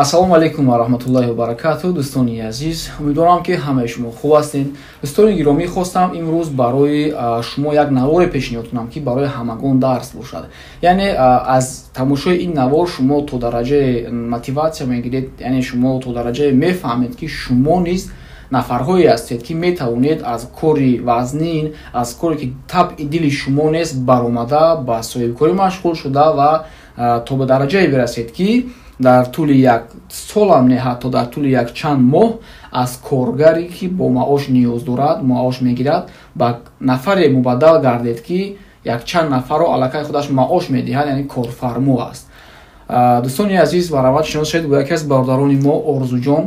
Ассалому алайкум ва раҳматуллоҳи ва баракату, дӯстони азиз. Умедворам, ки ҳамаи шумо хуб ҳастед. Дӯстони гиромӣ, хостам имрӯз барои шумо як наворе пешниҳод кунам, ки барои ҳамагон дарс бошад. Яъне аз тамошои ин навор шумо то дараҷаи мотиватсия мегиред, яъне шумо то дараҷае мефаҳмед, ки шумо низ нафарҳое ҳастед, ки метавонед аз кори вазнин, аз коре, ки табъи дили шумо нест, баромада, ба соҳибкорӣ машғул шуда ва то ба дараҷае бирасед, ки дар тӯли як солам не, ҳатто дар тӯли як чанд моҳ аз коргаре, ки бо маош ниёз дорад, маош мегирад, ба нафаре мубаддал гардед, ки якчанд нафарро аллакай худаш маош медиҳад, яъне корфармо аст. Дӯстони азиз, барават шинос шавед бо яке аз бародарони мо, Орзуҷон,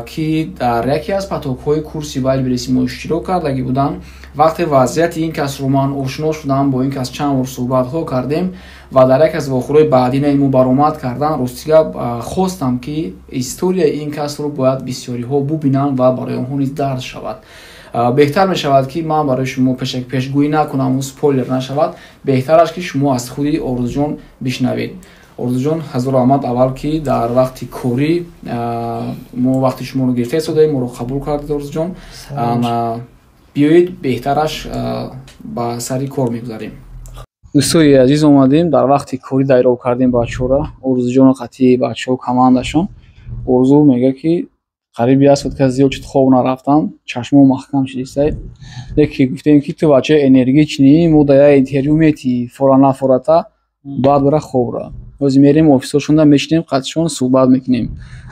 ки дар яке аз потокҳои курси Вайлдберриси мо иштирок кардагӣ буданд. Вақте вазъияти ин касро ман ошно шудам, бо ин кас чанд бор суҳбатҳо кардем ва дар яке аз вохӯриҳои баъдинаи мо баромад кардан, ростига, хостам, ки историяи ин касро бояд бисёриҳо бубинанд ва барои онҳо низ дарс шавад. Беҳтар мешавад, ки ман барои шумо пешгӯӣ накунаму спойлер нашавад. Беҳтар аст, ки шумо аз худи Орзуҷон бишнавед. Орзуҷон, ҳазор раҳмат, аввал, ки дар вақти корӣ мо вақти шуморо гирифта истодаем, моро қабул кардед. Орзуҷон, биёед, беҳтараш ба сари кор мегузарем. Дӯстои азиз, омадем, дар вақти корӣ дайроб кардем бачаҳора, Орзуҷону қатъи бачаҳо, командашон. Орзу мегӯяд, ки қариб як соат кас зиёд шуд, хоб нарафтам, чашмо маҳкам шидистай. Леки гуфтем, ки ту бачаи энергичный, мо да як интервю метӣ, фора нафората, баъд бара хобра. Ҳозир мерем офисҳошонда, мешинем, қатъишон суҳбат мекунем.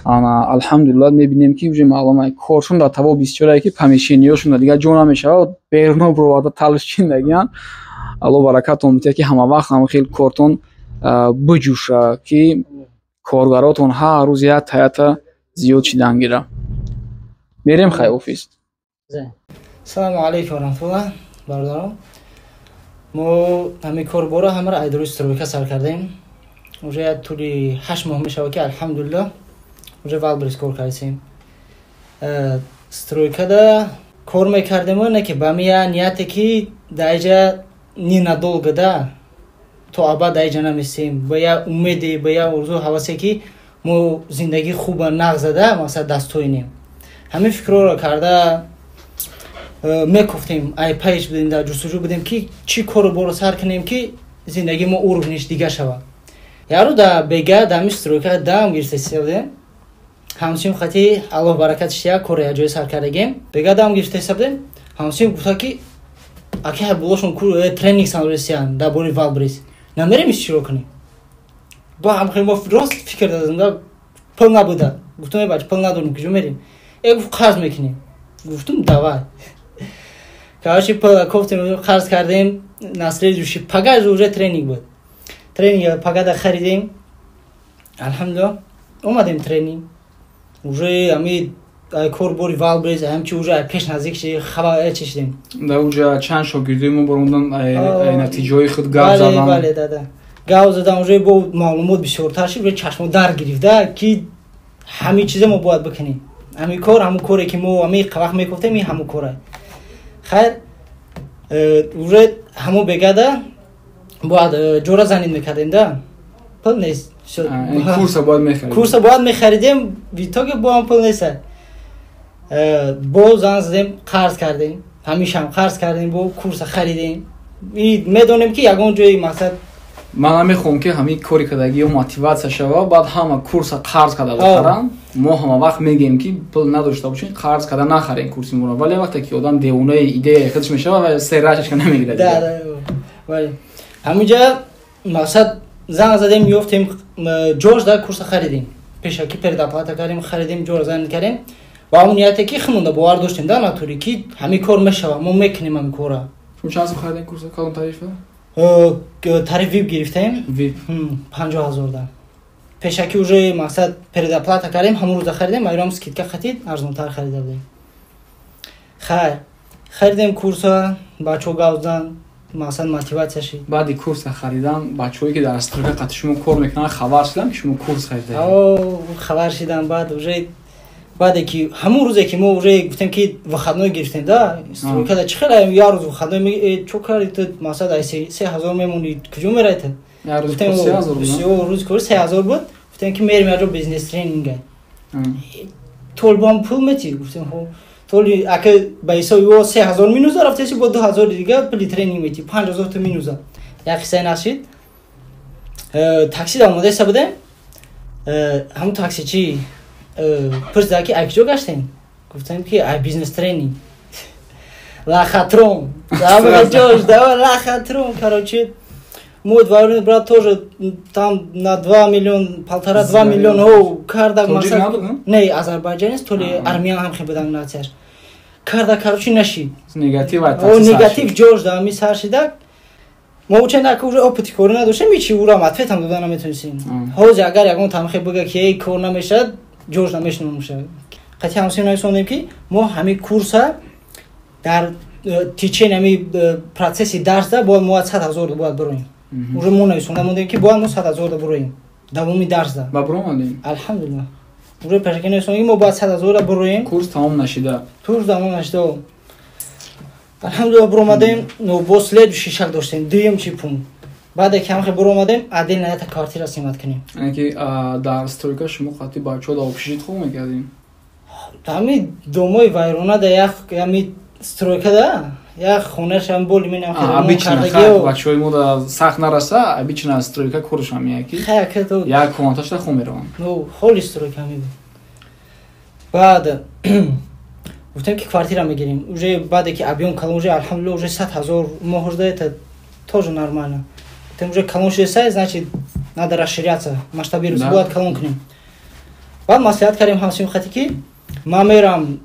Ана, алҳамдулилла, мебинем, ки уже маълума, коршон дар таво бисёрае, ки помещениёшон дигар ҷо намешавад, беруно бироварда талш чиндагиян. Алло баракатон битиҳад, ки ҳама вақт ҳама хел кортон биҷӯша, ки коргаротон ҳар рӯз як таята зиёд шидан гира. Мерем, хай, офис. Салому алайкум варахматуллоҳ, бародарон. Мо ҳамин корборо ҳамаро айдори стройка сар кардем. Уже як тӯли 8 моҳ мешавад, ки алҳамдулилло, уже Вайлдберриз кор кардем. Стройкада кор мекардем, не ки ба ми я нияте, ки даиҷа ненадолго да, то абад даиҷа намесем, ба я умеде, ба я орзу ҳавасе, ки мо зиндагии хуба нағз зада, масалан, дастҳоинем. Ҳамин фикрҳоро карда мекуфтем, ай пайш будем, дар ҷустуҷӯ будем, ки чӣ кору боро сар кунем, ки зиндагии мо уровниш дига шавад. Як рӯз да бега дар ҳамин стройка дам гирифта будем. Ҳамсим хати, Аллоҳ баракатиш, як коре як ҷое сар кардагем. Бега дам гирифта будем, ҳамсим гуфта, ки аки ҳабулошон тренинг санресиян дар бораи Вайлдберриз, намерем иштирок кунем? Ба ҳамхел мо рост фикр дадем да, пул набуда. Гуфтам: «Э, бача, пул надорем, куҷо мерем?» Э, гуфт, қарз мекунем. Гуфтум: «Давай». Короче, пул кофтем, қарз кардем. На следующий пага уже тренинг буд. Тренинг пагада харидем, алҳамдулилла, омадем тренинг. Уже ами кор бори Вайлдберриз ҳамчи уже пеш наздик хабар чи шидем. Дар уҷа чанд шогирдои мо баромадан, натиҷаҳои худ гап задан. Бале, да, гап задан. Уже бо маълумот бисёртар шид, уже чашмо дар гирифта, ки ҳамин чиза мо бояд бикунем. Ҳамин кор, ҳамун коре, ки мо ҳамин вақт мекуфтем, ин ҳамун кора. Хайр, уже ҳамун бегада бояд ҷора занид мекардем да, пул нест. Курса бояд мехаридем. Курса бояд мехаридем, в итоге боам пул нест. Боз занг задем, қарз кардем, ҳамишам қарз кардем, бо курса харидем. Медонем, ки ягон ҷои мақсад. Ман намехоҳам, ки ҳамин кори кардагиё мотиватсия шава, баъд ҳама курса қарз карда бихаранд. Мо ҳама вақт мегӯем, ки пул надошта бошед, қарз карда нахарен курси моро, вале вақте ки одам девонаи идеяи худаш мешава ва серашашка намегирад. Ҳаминҷа мақсад занг задем, ёфтем ҷош да, курса харидем, пешакӣ предоплата кардем, харидем, ҷора занг кардем. Ва ҳамун нияте, ки химонда бовар доштем да натури, ки ҳамин кор мешава, мо мекунем ҳамин кора. Шумо чанд сум харидем курса, кадом тарифа? Тариф вип гирифтем. Вип. 50 000 да. Пешакӣ уже мақсад предоплата кардем, ҳамун рӯза харидем, айром скидка хатид, арзонтар харида будем. Хайр, харидем курса, бачаҳо гап задан, мақсад мотиватсия шид. Баъди курса харидан, бачаҳое, ки дар стройка қати шумо кор мекунанд, хабар шудам, ки шумо курс харидаед? Хабар шидам. Баъд уже баъде ки ҳамун рӯзе, ки мо уже гуфтем, ки выходной гирифтем да, стройкада чӣ хеле як рӯз выходной чо карди ту, мақсад ай 3000 мемонӣ, куҷо мерай ту? Рӯзи кори 3000 буд. Гуфтем, ки мерем яҷо бизнес тренинга. Толибон пул мети? Гуфтем, хо. Толи ака ба ҳисоби ё 3000 минуса рафтеси, бо 2000 дига пули тренинг мети, 5000 ту минуса. Як қиссаи нашид. Такси да омодаиста будем. Ҳамун таксичи пурсида, ки ай куҷо гаштем? Гуфтем, ки ай бизнес тренинг. Лохотрон. Ҷош, давай, лохотрон, короче. Мой двоюродный брат тоже там на 2 миллион, полтора, 2 миллион, о, карда. Не, азербайджанец, то ли армян, ҳам хел будан нацияш. Карда, короче, нашид. Негатив. О, негатив ҷош да ми сар шида. Мо учен ака уже опыти кори надоштем, ҳичи урам ответам дода наметонистем. Ҳозир агар ягон тамхе бига, ки эй, кор намешавад, ҷош намешинонуша. Қатъи ҳамсин нависондем, ки мо ҳамин курса дар течение ҳами процесси дарсда бояд мо 100 000 бояд бироем. Уже мо нависонда мондем, ки бояд мо 100 000 бироем давоми дарсда. Ба биромадем? Алҳамдулиллаҳ, уже пешаки нависондем, мо бояд 100 000 бироем. Курс тамом нашида? Курс тамом нашида, алҳамдулиллаҳ, биромадем. Но бо следующий шаг доштем, дуюм чи пункт: баъде ки ҳамхе биромадем, отдельно ята квартира снимать кунем. Яъне ки дар стройка шумо қати бачаҳо дар общежит хоб мекардем? Ҳами домои вайрона да, як ҳами стройка да як хонашам боли менам. Бачаҳои мо да сахт нараса, обычно стройка коршам яки як комнаташда хоб мераванд. Ну, ҳоли стройка ҳами буд. Баъд гуфтем, ки квартира мегирем. Уже баъде ки объем калон, уже, алҳамдулилла, уже 100 000 моҳ да, это тоже нормально. Гуфтем, уже калон шудеса, значит, надо расширяться, масштабироваться, бояд калон кунем. Баъд маслиҳат кардем ҳамсим хати, ки ман мерам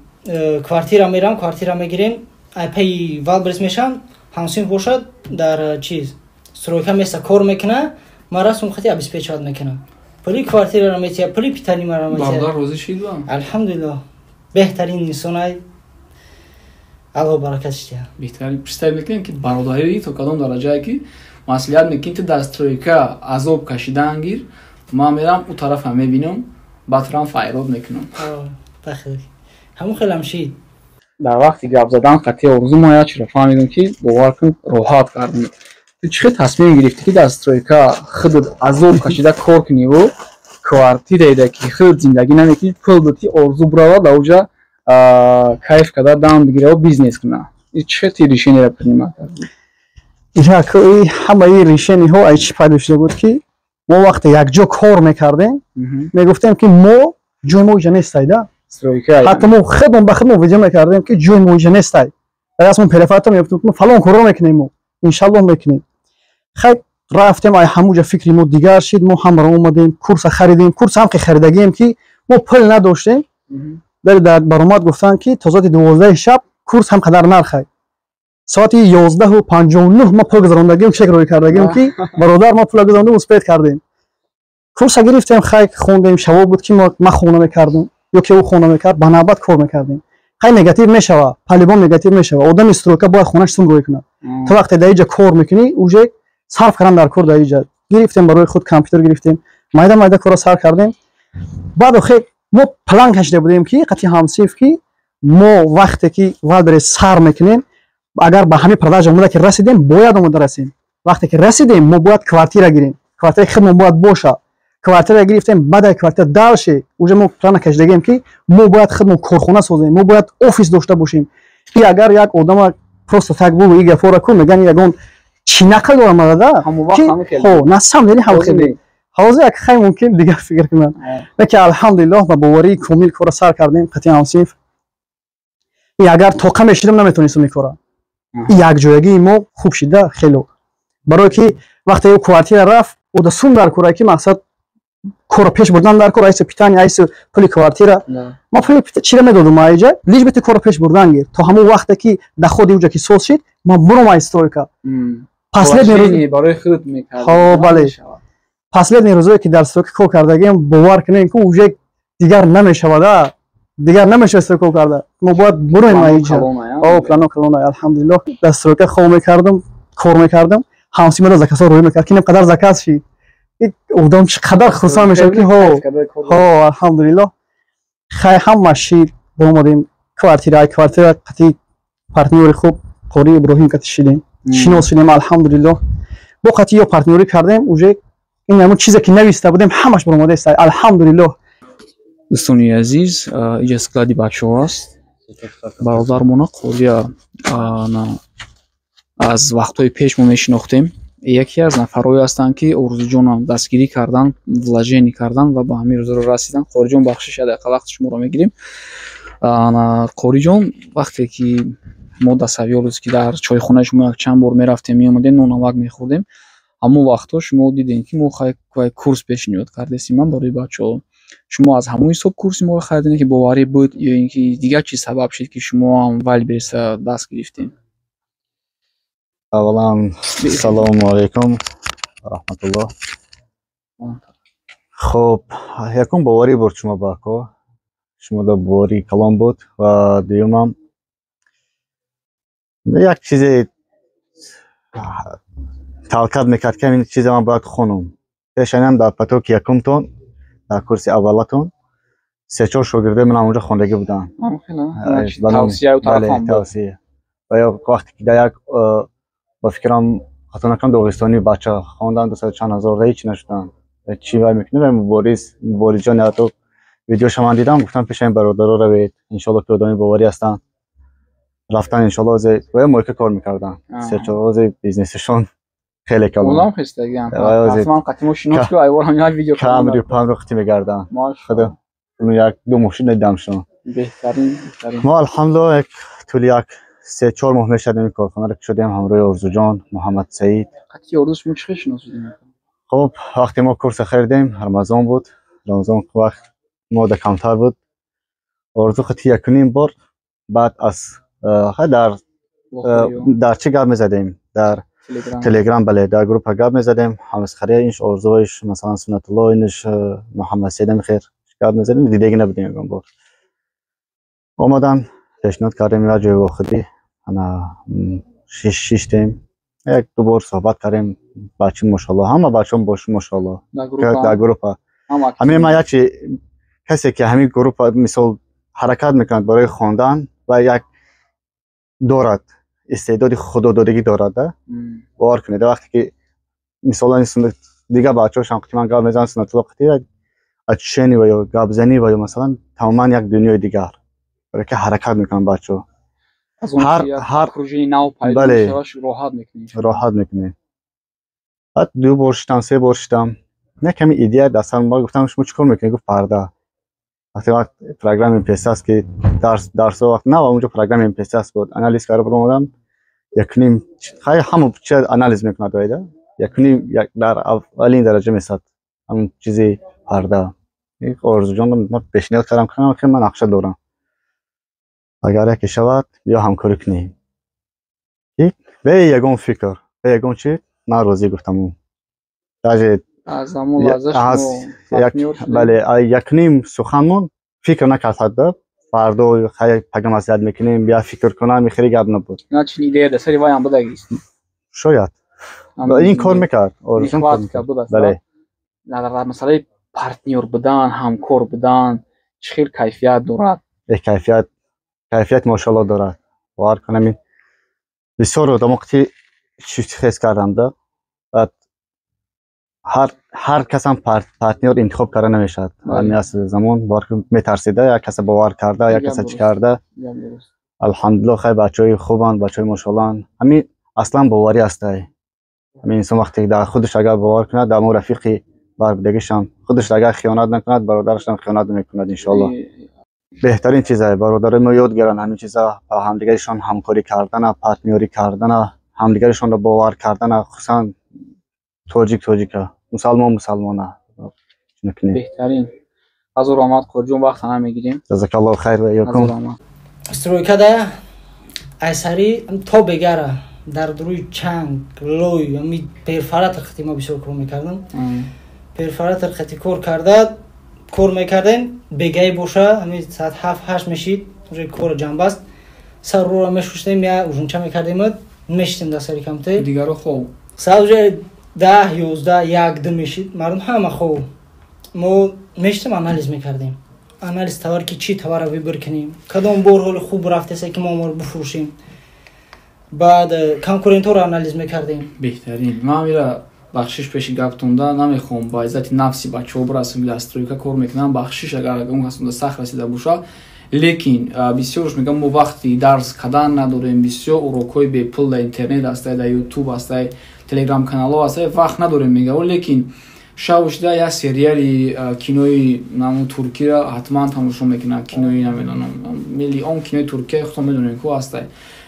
квартира мерам, квартира мегирем, айпаи Вайлдберриз мешам, ҳамсин бошад дар чиз стройка места кор мекуна, мара сумхати обеспечивать мекуна, пули квартираро метия, пули питание мара метия. Бародар розӣ шид? Алҳамдулиллоҳ, беҳтарин инсонай, Аллоҳ баракатш диҳад. Беҳтарин. Представь мекунем, ки бародарӣ то кадом дараҷае, ки маслиҳат мекунӣ: ту дар стройка азоб кашидан гир, ман мерам ӯ тарафа мебинам, баъд файрод мекунам. Ҳамун хелам шид. Дар вақти гап задан қатъи Орзу ма як чиро фаҳмидам, ки бовар кун, роҳат кардам. Ту чӣ хел тасмим гирифтӣ, ки дар стройка худат азоб кашида кор куниву квартираеда, ки худат зиндагӣ намекунӣ, пул додӣ, Орзу бирава дар уҷа кайф карда дам бигираву бизнес куна? Чӣ хел ти решениеро принимать кардӣ? Ҳамаи решениҳо ай чӣ пайдо шуда буд, ки мо вақте якҷо кор мекардем, мегуфтем, ки мо ҷои мо иҷа нестайда. Ҳатто мо худмон ба худмон видео мекардем, ки ҷои мо иҷа нестай. Дар асмон пелефата мегуфтем, мо фалон корро мекунем, мо иншаллоҳ мекунем. Хай, рафтем, ай ҳамуҷа фикри мо дигар шид. Мо ҳамаро омадем, курса харидем. Курс ҳам ки харидагием, ки мо пул надоштем, дар баромад гуфтанд, ки то соати 12-и шаб курс ҳам қадар нархай. Соати 11:59 ма пул гузарондагим, чек рӯй кардагим, ки бародар, ма пула гузарондем, успеть кардем, курса гирифтем. Хай, хондем. Шаво буд, ки ма хона мекардем ё ки ӯ хона мекард, ба навбат кор мекардем. Хай, негатив мешава, по-любому негатив мешава. Одами стройка бояд хонаш сум рӯй кунад. То вақте дар иҷа кор мекунӣ, уже сарф кардан дар кор. Дар иҷа гирифтем, барои худ компютер гирифтем, майда майда корро сар кардем. Баъд охир мо план кашида будем, ки қатъи ҳамсинф, ки мо вақте ки Вайлдберриз сар мекунем, агар ба ҳамин продажа омода ки расидем, бояд омода расем. Вақте ки расидем, мо бояд квартира гирем, квартираи худмон бояд боша. Квартира гирифтем, баъд квартира дальше уже мо плана кашидагем, ки мо бояд худмон корхона созем, мо бояд офис дошта бошем. И агар як одама просто так бу и гафора кун, меган, ягон чӣ нақл дорам мадада, хо, на самом деле ҳам хеле ҳозир як хай мумкин дигар фикр кунад. Лекин, алҳамдулиллоҳ, ба боварии комил кора сар кардем қатъи ҳамсинф. И агар тоқа мешидам, наметонистам ин кора. Якҷоягии мо хуб шида хело, барое ки вақте ӯ квартира рафт, ӯ сум дар кора, ки мақсад кора пеш бурдан дар кор, айсу питание, айсу пули квартира. Ма пули чира медодум аиҷа, лишь бы ту кора пеш бурдан гир, то ҳамон вақте ки доходи уҷа ки соз шид, ма буром ай стройка. Последний Бале, последний рӯзое ки дар стройка кор кардагиам, бовар кунем, ки уже дигар намешавада, дигар намешава стройка кор карда, мо бояд буроем аиҷа. О, плано калона. Алҳамдулиллоҳ, дар стройка хоб мекардам, кор мекардам, ҳамсимада заказҳо рӯй мекард, ки қадар заказ шид, одам чӣ қадар хурсанд мешавад, ки ҳо ҳо, алҳамдулиллоҳ. Хай, ҳама шид, баромадем квартира, ай квартира қати партнёри хуб Қори Иброҳим қати шидем, шинос шидем, алҳамдулиллоҳ, бо қати ё партнёрӣ кардем уже. Ин ҳамон чизе ки нависта будем, ҳамаш баромадааст, алҳамдулиллоҳ. Дӯстони азиз, иҷа склади бачаҳо аст. Бародармона Қория аз вақтҳои пеш мо мешинохтем. Яке аз нафарҳое ҳастанд, ки Орзуҷонам дастгирӣ кардан, вложение кардан ва ба ҳамин рӯзро расидан. Қориҷон, бахшиш, як дақиқа вақти шуморо мегирем. Қориҷон, вақте ки мо дар Савёловск, ки дар чойхонаи шумо як чанд бор мерафтем, меомадем, нонамак мехӯрдем, ҳамон вақтҳо шумо дидем, ки мо курс пешниҳод кардестем ман барои бачаҳо. Шумо аз ҳамон ҳисоб курси моро харидем, ки боварӣ буд, ё ин ки дигар чиз сабаб шуд, ки шумоам Вайлдберриса даст гирифтем? Аввалан, салому алайкум раҳматуллоҳ. Хуб, якум боварӣ бурд шумо ба ако, шумо да боварӣ калон буд, ва дуюмам як чизе талкат мекард, ки ҳамин чизе ман бояд хонум. Пешанам дар потоки якумтон, дар курси аввалатон се-чор шогирдои ман онҷо хондагӣ буданд. Тавсия. Ва ё вақте ки дар як, ба фикрам, хато накунам, доғистони бача хонданд, дусаду чанд ҳазор ҳеҷ нашуданд. Чӣ вай мекунем, Мубориз, Муборизҷон, ҳатто видеоша ман дидам, гуфтам, пеши ин бародаро равед, иншоалло ки одами боварӣ ҳастанд. Рафтан, иншоалло, ва мойка кор мекарданд, се-чор ози бизнесшон хеле калон. Олам хестагиам. Ҳатман қатимо шинос ку, айвор ҳам як видео. Камри памри қити мегарданд. Худо як ду мошин дидамшон. Беҳтарин, беҳтарин. Мо, алҳамдулиллоҳ, як тӯли як се-чор моҳ мешадем ин корхонаро кушодем ҳамроҳи Орзуҷон, Муҳаммад Саид. Қатъи Орзу шумо чӣ хел шинос шудем? Хуб, вақте мо курса харидем, Рамазон буд. Рамазон вақт мода камтар буд. Орзу қити якуним бор баъд аз дар чӣ гап мезадем? Дар Телеграм, бале, дар группа гап мезадем. Ҳамасхария инш Орзуиш, масалан, Суннатулло инш, Муҳаммад Саид хер гап мезадем, дидагӣ набудем ягон бор. Омадан, пешниҳод кардем як ҷои вохӯрӣ, ана шиштем, як ду бор суҳбат кардем. Бачи, мошалло, ҳама бачаҳо бош, мошалло, дар группа. Ҳамин ман як чи касе ки ҳамин группа, мисол, ҳаракат мекунад барои хондан ва як дорад истеъдоди худододагӣ дорад, бовар кунед, вақте ки мисолан дигар бачаҳошам қити ман гап мезанам, Суннатулло қити як ощущение ва ё гапзанӣ ва ё масалан тамоман як дунёи дигар, барои ки ҳаракат мекунанд бачаҳо. Роҳат мекунед. Баъд ду бор шитам, се бор шитам, як ками идея дар сарам гуфтам, шумо чӣ кор мекунед? Гуфт, парда. Вақте вақт программа МПСС ки дарсо вақт на, онҷо программа МПСС буд, анализ карда баромадам, якуним хай ҳама чи анализ мекунад, вайда якуним дар аввалин дараҷа месад ҳамон чизи парда. Орзуҷон, ман пешниҳод кардам, ки ман нақша дорам, агар яке шавад, биё ҳамкорӣ кунем. Бе ягон фикр, бе ягон чи ман розӣ гуфтам. Даже бале, якним суханмон фикр накард, ҳатто фардо пага маслиҳат мекунем, бия фикр кунам, хеле гап набуд. Шояд ин кор мекард. Бале, дар масъалаи партнёр будан, ҳамкор будан чӣ хел кайфият дорад? Кайфият, кайфият, мошалло, дорад. Бовар кунам, ин бисёр одамо қити хес карданда, баъд ҳар касам партнёр интихоб карда намешавад. Ҳамин асри замон, бовар, метарсида як каса бовар карда, як каса чӣ карда. Алҳамдулилло, хай, бачаҳои хубанд, бачаҳои мошаллоанд. Ҳамин аслан боварӣ ҳастай. Ҳамин инсон вақте дар худаш агар бовар кунад, дар мо рафиқи барбудагишам худаш агар хиёнат накунад, бародарашам хиёнат намекунад, иншоалло. Беҳтарин чизае, бародарои мо ёд гиранд ҳамин чиза, ба ҳамдигаришон ҳамкорӣ кардана, партнёрӣ кардана, ҳамдигаришонро бовар кардана, хусусан тоҷик тоҷика, мусалмон мусалмона. Беҳтарин, ҳазор раҳмат, Қориҷон, вақт намегирем. Ҷазакаллоҳу хайр ва иёкум. Стройкада айсари то бегара дар рӯи чанг, лой, ами перфоратор хати ма бисёр кор мекардам. Перфоратор хати кор карда, кор мекардем, бегаи боша, ами соат 7-8 мешид, уже кора ҷамбаст, саррора мешуштем, я ужунча мекардем, мешитем дар сари компютер. Дигаро хоб. Соат уже 10, 11, 1, 2 мешид, мардум ҳама хоб, мо мешитем, анализ мекардем, анализ товар, ки чӣ товарро выбор кунем, кадом бор ҳоли хуб рафтеса, ки мо оморо бифурӯшем. Баъд конкурентҳоро анализ мекардем. Беҳтарин, ман ира Бахшиш, пеши гаптонда намехоҳам ба иззати нафси бачаҳо бирасам, дар стройка кор мекунам. Бахшиш, агар он касонда сахт расида бошад, лекин бисёрш мегӯям, мо вақти дарс кардан надорем. Бисёр урокҳои бепул дар интернет ҳастай, дар Ютуб ҳастай, Телеграм каналҳо ҳастай, вақт надорем мега. Лекин шаб шуда як сериали кинои наму туркиро ҳатман тамошо мекунад, кинои намедонам, миллион кинои туркия худтон медонем ку ҳастай,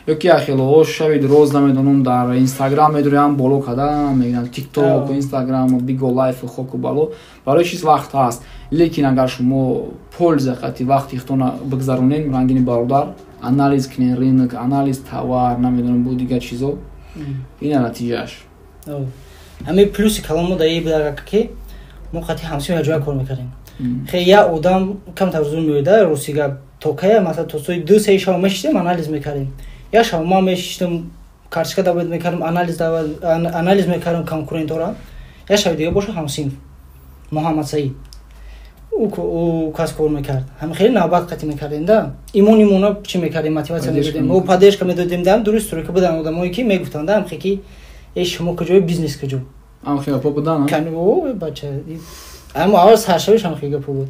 ё ки ахелоҳо шаби роз намедонам, дар Инстаграм медурям, боло када мегӯянд, Тикток, Инстаграм, Биго Лайф, хоку бало. Барои чиз вақт ҳаст, лекин агар шумо польза қати вақти худтона бигзаронен, рангини бародар, анализ кунен рынок, анализ товар, намедонам, бу дигар чизо, ина натиҷааш. Ҳамин плюси калон мо дар буда, ки мо қати ҳамсим якҷоя кор мекардем. Хе, як одам камтар зур меояда, рости гап, то кая, масалан, то сои 2-3 шаб мешиштем, анализ мекардем. Як шаб ман мешиштам, карточка давед мекардам, анализ мекардам конкурентора. Як шаби дига боша ҳамсинф Муҳаммад Саид, ӯ кас кор мекард. Ҳам хеле навбат қатӣ мекардем да, имон имона чӣ мекардем, мотивация медодем, ӯ поддержка медодем. Да, дуруст, стройка будан одамое, ки мегуфтанд да, ҳамхе ки э, шумо куҷои, бизнес куҷо? Ҳамхе гапо будан? О, бача, аммо аввал саршавиш ҳамхе гапо буд.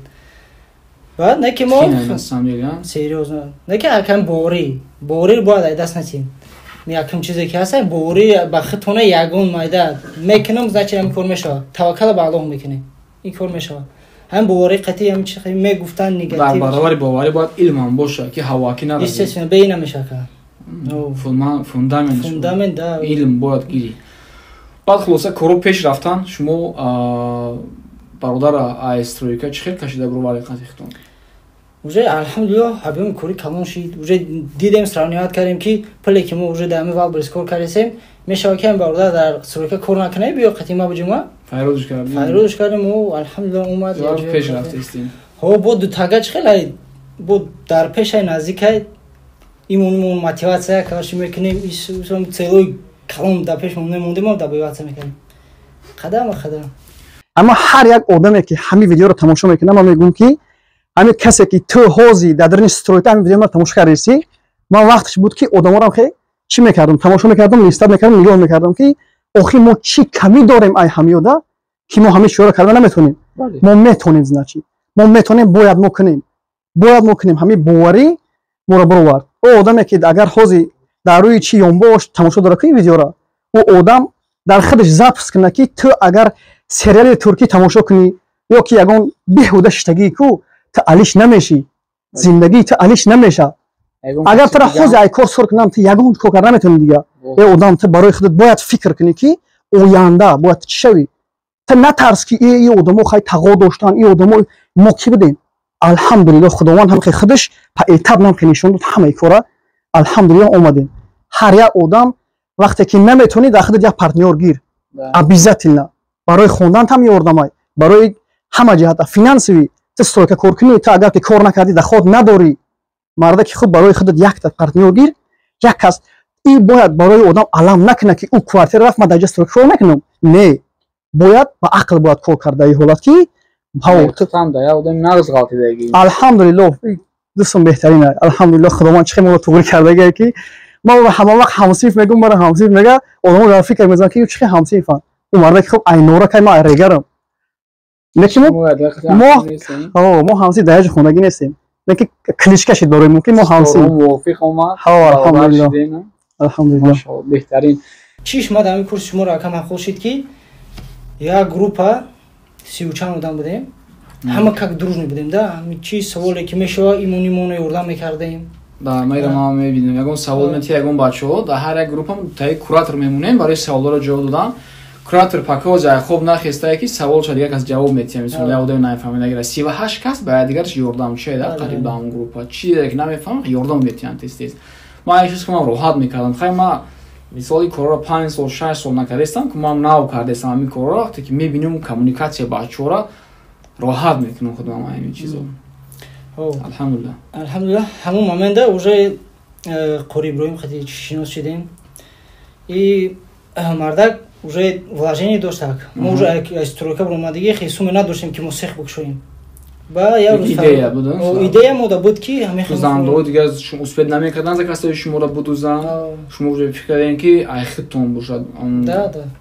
Баъд не ки мо серьёзно, не ки акам борӣ бояд ай даст натиҳем. Якум чизе ки ҳаст, борӣ ба худтона, ягон майда мекунам, значит, ҳамин кор мешавад. Таваккала ба Аллоҳ мекунем, ин кор мешавад. Ҳамин боварӣ қатъи ҳамин чи мегуфтанд, негатив. Дар баробари боварӣ бояд илмам бошад, ки ҳавоакӣ наравӣ. Естественно, бе намешавад. Фундамент. Фундамент, да. Илм бояд гирӣ. Баъд, хулоса, коро пеш рафтан, шумо бародара ай стройка чӣ хел кашида бироварди қати худтон? Уже, алҳамдулиллоҳ, объёми кори калон шид. Уже дидем, сравнивать кардем, ки пуле ки мо уже дар ҳамин Валберес кор кардесем, мешавад ки ҳамин бародар дар стройка кор накунад, биё қати ма буҷума. Файродш кардем. Файродш кардем, о, алҳамдулиллоҳ, омад. Пеш рафтестем. Ҳо, бо дутага чӣ хел бо дар пешай наздикай, имон имон мотивация карши мекунем, целой калон дар пеш мемондем, мо добиваться мекардем қадам ба қадам. Аммо ҳар як одаме, ки ҳамин видеоро тамошо мекунад, ман мегӯям, ки ҳамин касе, ки ту ҳози дар дарини стройка ҳамин видеоро тамошо кардисӣ, ман вақташ буд, ки одаморам хе чӣ мекардам, тамошо мекардам, листать мекардам, нигоҳ мекардам, ки охир мо чӣ камӣ дорем ай ҳамёда, ки мо ҳамин чизҳоро карда наметонем. Мо метонем, значит, мо метонем, бояд мо кунем, бояд мо кунем. Ҳамин боварӣ моро бировард. О одаме, ки агар ҳози дар рӯи чӣ ёнбош тамошо дора ки видеора, ӯ одам дар худаш запись кунад, ки ту агар сериали туркӣ тамошо кунӣ ё ки ягон беҳуда шиштагии ку, ту алиш намешӣ, зиндагии ту алиш намеша. Агар тура ҳози ай кор сур кунам, ту ягон кор карда наметавонӣ дига. Э, одам, ту барои худат бояд фикр кунӣ, ки оянда бояд чӣ шавӣ. Ту натарс, ки и одамо хай тағо доштан, и одамо мо кӣ будем. Алҳамдулилло, Худованд ҳам худаш поэтапно ҳам нишон дод ҳамаи кора. Алҳамдулилло, омадем. Ҳар як одам вақте ки наметавонӣ, дар худат як партнёр гир обязательно. Барои хондан ҳам ёрдамай, барои ҳама ҷиҳата, финансовый. Ту стройка кор кунӣ, ту агар ки кор накардӣ, доход надорӣ, марда ки худ барои худат якта партнёр гир, як кас. И бояд барои одам алам накунад, ки ӯ квартира рафт, ман дар ҷа стройка кор накунам. Не, бояд ба ақл бояд кор карда и ҳолат ки. Алҳамдулилло, дӯстон, беҳтарин. Алҳамдулилло, Худованд чӣ моро туғри кардагие, ки ман ҳама вақт ҳамсинф мегӯм, мара ҳамсинф мега, одамо дар фикр мезананд, ки чӣ хел ҳамсинфанд. Ӯ марда ки хуб айнора кай, ман айрегарам, лекин мо ҳамсинф дар яҷи хонагӣ нестем, лекин кличка шид барои мо, ки мо ҳамсинф. Мувофиқ омад. Алҳамдулилло, алҳамдулилло. Беҳтарин. Чиш ма дар ҳамин курси шуморо акам ҳаққол шид, ки як группа 30 чанд одам будем, ҳама как дружный будем да. Чи саволе ки мешава, имон имоно ёрдам мекардем. Да, майра ма мебинем, ягон савол метия ягон бачаҳо, дар ҳар як группа таи куратор мемонем барои саволҳоро ҷавоб додан. Куратор пака ҷай хоб нахестае, ки саволша дигар кас ҷавоб метиҳа. Мисол, як одами намефаҳмидагира, 38 кас ба якдигарш ёрдамчие да қариб ба ҳамон группа. Чизе ки намефаҳмам, ёрдам метиҳанд тез тез. Ман як чиз ки ман роҳат мекардам, хай, ма мисоли корро 5 сол, 6 сол накардестам, ки ман нав кардестам ҳамин корро. Вақте ки мебинем коммуникатсия бачаҳора, роҳат мекунам худам ҳамин чизо. Алҳамдулилла. Алҳамдулилла, ҳамон момента уже Қори Иброҳим хати шинос шидем. И мардак уже вложение доштак. Мо уже аз стройка баромадагӣ хеле суме надоштем, ки мо сех бикушоем. Ба я идея буд. Идея мода буд ки ҳамин дузандаҳо дигар успеть намекарданд, заказҳои шуморо будузанд. Шумо уже фикр кардем, ки ай худтон бошад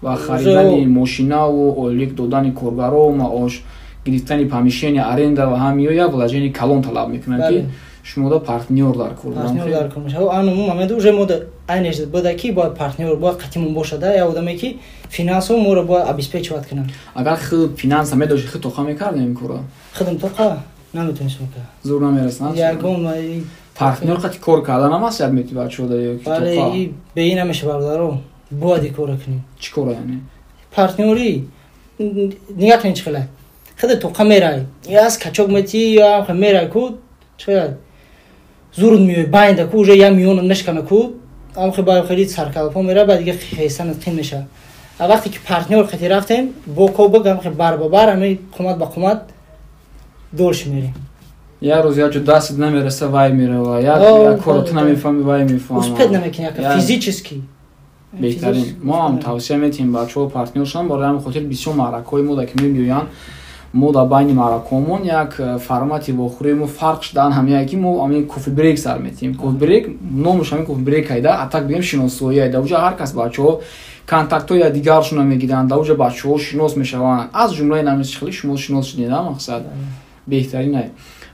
ва харидани мошинаву ойлик додани коргаро, маош гирифтани помещения, аренда ва ҳамиё як вложение калон талаб мекунанд, ки шумода партнёр дар кор. Партнёр дар кор мешавад. Ано момент уже мода айнеш буда, ки бояд партнёр бояд қатимон бошад, я одаме, ки финансово моро бояд обеспечивать кунад. Агар худ финанса медошти, худ тоқа мекардем ин кора? Худам тоқа наметонистам кард. Зур намерасанд. Ягон партнёр қати кор кардан ҳам аст, як мети бачаҳо ё ки? Бале, бе ин намеша, бародаро, бояд ин кора кунем. Чӣ кора яъне? Партнёрӣ нигаҳ кунед, чӣ хела худ тоқа мерай, я скачок мети, я мерай ку, чӣ зурд меои байнда ку, уже я миёнат мешкана ку, амхи ба хеле саркалпо мера, ба дига хесанат қин меша. А вақте ки партнёр қати рафтем, бо кобак амхи бар ба бар, ами қумат ба қумат дольше мерем. Як рӯз як ҷо дастат намереса, вай мерава, як корро ту намефаҳми, вай мефаҳма. Успеть намекунӣ, яка физически. Беҳтарин. Мо ҳам тавсия метиҳем бачаҳо партнёр шаванд. Барои ҳамин хотир бисёр маъракаҳои мо, ки мебиёянд, мо дар байни маъракаҳомон як формати вохӯрии мо фарқ шудан ҳамяе, ки мо ҳамин кофе брейк сар метиҳем. Кофе брейк номаш ҳамин кофе брейк айда, а так бигем, шиносоӣ айда. Уҷа ҳар кас бачаҳо контактҳои дигаршонро мегиранд, дар уҷа бачаҳо шинос мешаванд, аз ҷумлаи намисхели шумо шинос шудед. Мақсад беҳтарин ай.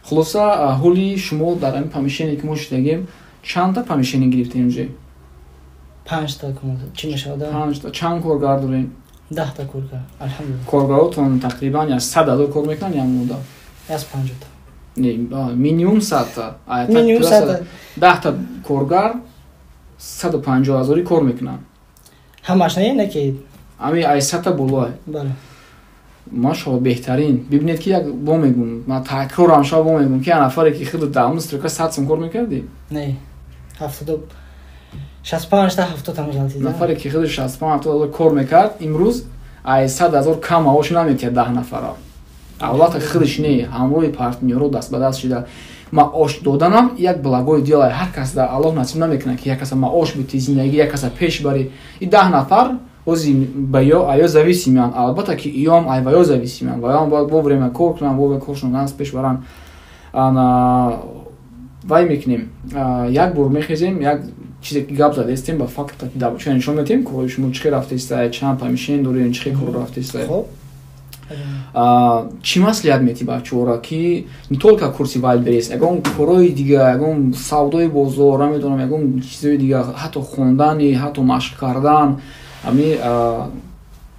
Хулоса, ҳоли шумо дар ҳамин помещение, ки мо шидагем, чандта помещение гирифтем уже? Панҷта чӣ мешавад. Панҷта. Чанд коргар дорем? 10та коргар, алҳамдулилла. Коргаротон тақрибан я 100 000 кор мекунанд я мода? Яс 50та. Не, минимум 100та. Минимум 100та. 10та коргар 150 ҳазорӣ кор мекунанд. Ҳамаш не, не ки. Ами ай 100та болоа. Бале. Машалло, беҳтарин. Бибинед, ки як бо мегум, ман такрорам шава, бо мегум, ки я нафаре, ки худ дар стройка 100 сум кор мекардӣ. Не, ҳафтоду 65 та 70 тамижалтида. Нафаре, ки худ 65-70 ҳазор кор мекард, имрӯз ай 100 000 кам маош наметиҳад 10 нафара. Албатта, худаш не, ҳамроҳи партнёро даст ба даст шида. Маош доданам як благое дело, ҳар кас да Аллоҳ насиб намекунад, ки як каса маош бити, зиндагӣ як каса пеш барӣ. И 10 нафар ози ба ё аё зависимянд, албатта, ки иём ай ва ё зависимянд, ва ём бояд вовремя кор кунанд, вовремя коршон нас пеш баранд. Ана вай мекунем, як бор мехезем, як чизе ки гап задестем, ба факт дабча нишон метиҳем, корҳои шумо чӣ хел рафтаиста, чанд помещение дорем, чӣ хел кор рафтаиста. Чӣ маслиҳат метиҳ бачаҳоро, ки не только курси Вайлдберриз, ягон корҳои дига, ягон савдои бозор, намедонам, ягон чизои дига, ҳатто хондани, ҳатто машқ кардан, ами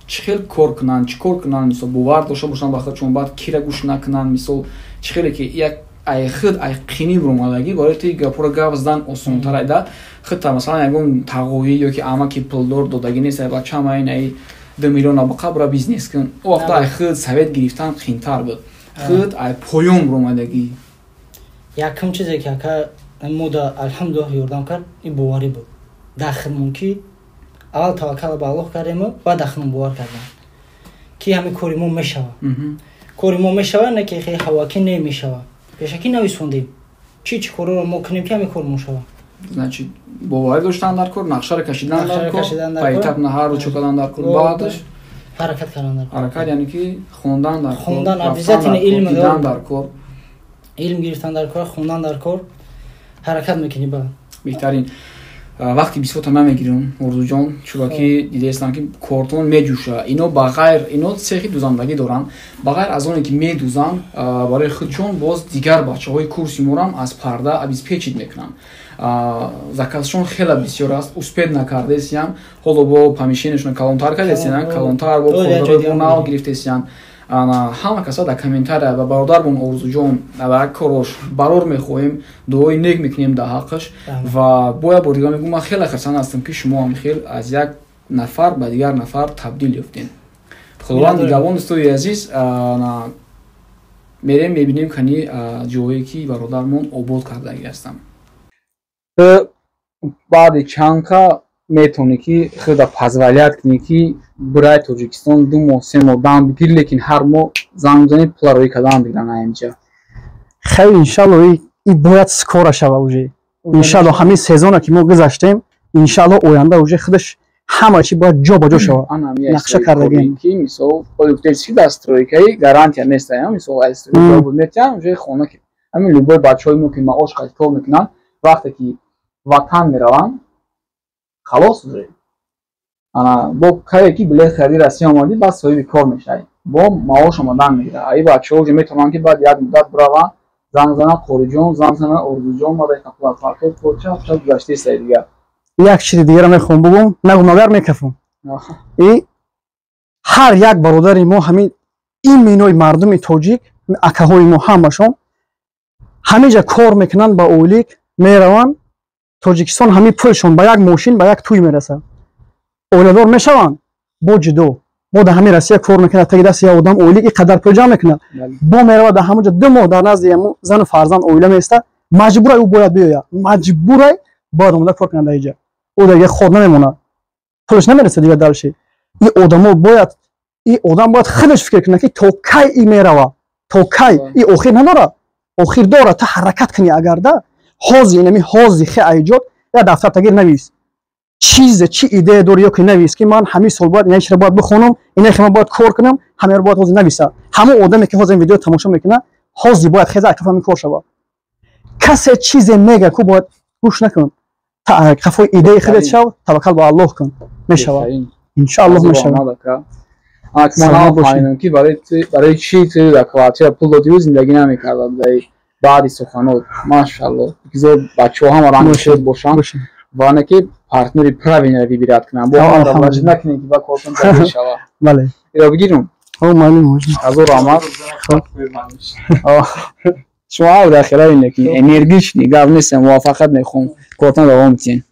чӣ хел кор кунанд, чӣ кор кунанд, мисол, бовар дошта бошанд ба худшон, баъд кира гӯш накунанд, мисол, чӣ хеле ки як ай худ ай қинӣ буромадагӣ, барои ти гапҳоро гап задан осонтар айда. Худта, масалан, ягон тағоӣ ё ки амаки пулдор додагӣ нест, ай бачаам, ай ай 2 миллиона ба қабра бизнес кун. О вақта ай худ совет гирифтан қиинтар буд, худ ай поён буромадагӣ. Якум чизе, ки ака мода алҳамдулиллоҳ ёрдам кард, ин боварӣ буд дар худмон, ки аввал таваккал ба Аллоҳ кардему, баъд дар худмон бовар кардем, ки ҳамин кори мо мешава. Кори мо мешава, не ки хеле ҳавакӣ немешава. Пешакӣ нависондем, чӣ чӣ корро мо кунем, ки ҳамин кор мо шава. Значит, боварӣ доштан дар кор, нақшаро кашидан дар кор, поэтапно ҳар рӯз чӯ кардан дар кор, баъдаш ҳаракат кардан дар кор. Ҳаракат, яъне ки хондан дар кор. Хондан обязательно, илм дидан дар кор. Илм гирифтан дар кор, хондан дар кор, ҳаракат мекунӣ ба. Беҳтарин. Вақти бисёрта намегирам, Орзуҷон, чунки дидаестам, ки кортон меҷӯша. Ино ба ғайр ино цехи дузандагӣ доранд, ба ғайр аз оне ки медузанд барои худшон, боз дигар бачаҳои курси морам аз парда обеспечить мекунанд. Заказшон хеле бисёр аст, успеть накардесиян. Ҳоло бо помещениешон калонтар кардесиян, калонтар, бо коргарои нав гирифтесиян. Ҳама каса дар комментария ба бародармон Орзуҷон ба як корош барор мехоҳем, дуои нек мекунем дар ҳаққаш. Ва бо як бор дигар мегӯм, ман хеле хурсанд ҳастам, ки шумо ҳам хел аз як нафар ба дигар нафар табдил ёфтем. Худованд нигаҳбон, дӯстои азиз. Мерем, мебинем кани ҷое, ки бародармон обод кардагӣ ҳастам. Баъди чанд ка метавонӣ, ки худа позволять кунӣ, ки бирай Тоҷикистон, 2 моҳ, 3 моҳ дам бигирӣ, лекин ҳар моҳ занг бизанӣ, пула роӣ кардан бигиран аинҷа? Хеле, иншалло, и бояд скоро шава уже, иншалло. Ҳамин сезона, ки мо гузаштем, иншалло, оянда уже худаш Ҳама чи бояд ҷо ба ҷо шавад. Нақша кардагем. Ки мисол ки дар стройкаи гарантия нест, мисол метиҳам ҷои хона, ки ҳамин любой бачаҳои мо, ки маош қати кор мекунанд, вақте ки ватан мераванд, халос уже. Ана бо кае ки билет хариди, Россия омадӣ, баъд соҳиби кор мешавӣ, бо маош омадан мегирад. Аи бачаҳо уже метавонанд, ки баъд як муддат бираванд, занг зананд Қориҷон, занг зананд Орзуҷон, мада чап гузаштаи дигар. Як чизи дигара мехоҳам бугум, нагум, агар мекафам. И ҳар як бародари мо, ҳамин иминои мардуми тоҷик, акаҳои мо, ҳамашон ҳаминҷа кор мекунанд, ба ойлик мераванд Тоҷикистон. Ҳамин пулшон ба як мошин, ба як тӯй мерасад. Оиладор мешаванд, бо ҷудо, бо дар ҳамин Россия кор мекунад, таги дасти як одам ойлик и қадар пул ҷамъ мекунад, бо меравад, дар ҳамонҷа 2 моҳ дар назди зану фарзанд, оила меиста. Маҷбурай, ӯ бояд биёяд, маҷбурай, бояд омода кор кунад дар иҷа. Ӯ дига ход намемонад, пулаш намерасад дига. Дальше и одамо бояд, и одам бояд худаш фикр кунад, ки то кай и мерава, то кай и охир надорад. Охир дорад, та ҳаракат кунӣ. Агарда ҳози инами ҳози хе айҷод я дафтар тагир навис, чизе чи идея дорӣ, ё ки навис, ки ман ҳамин сол бояд ина чиро бояд бихонам, ина хе ман бояд кор кунам. Ҳамаро бояд ҳозир нависа. Ҳамон одаме, ки ҳозир ин видео тамошо мекунад, ҳозир бояд хеза, акаф ҳамин кор шавад. Касе чизе мега ку, бояд гӯш накун, қафои идеяи худет шав, таваккал ба Аллоҳ кун, мешавад, иншоаллоҳ мешавад. Ки барои чӣ ту дар квартира пул додию зиндагӣ намекарда будаи баъди суханот? Машалло, бигзор бачаҳо ҳама ранги бошанд ва не ки партнёри правильно выбирать кунанд, бо накунем, ки ба кортон шава. Бале. Иро бигирум. Ҳазор раҳмат шумо. Дар хелаи энергичный гап нестем, муваффақият мехоҳам, кортон давом тиҳем.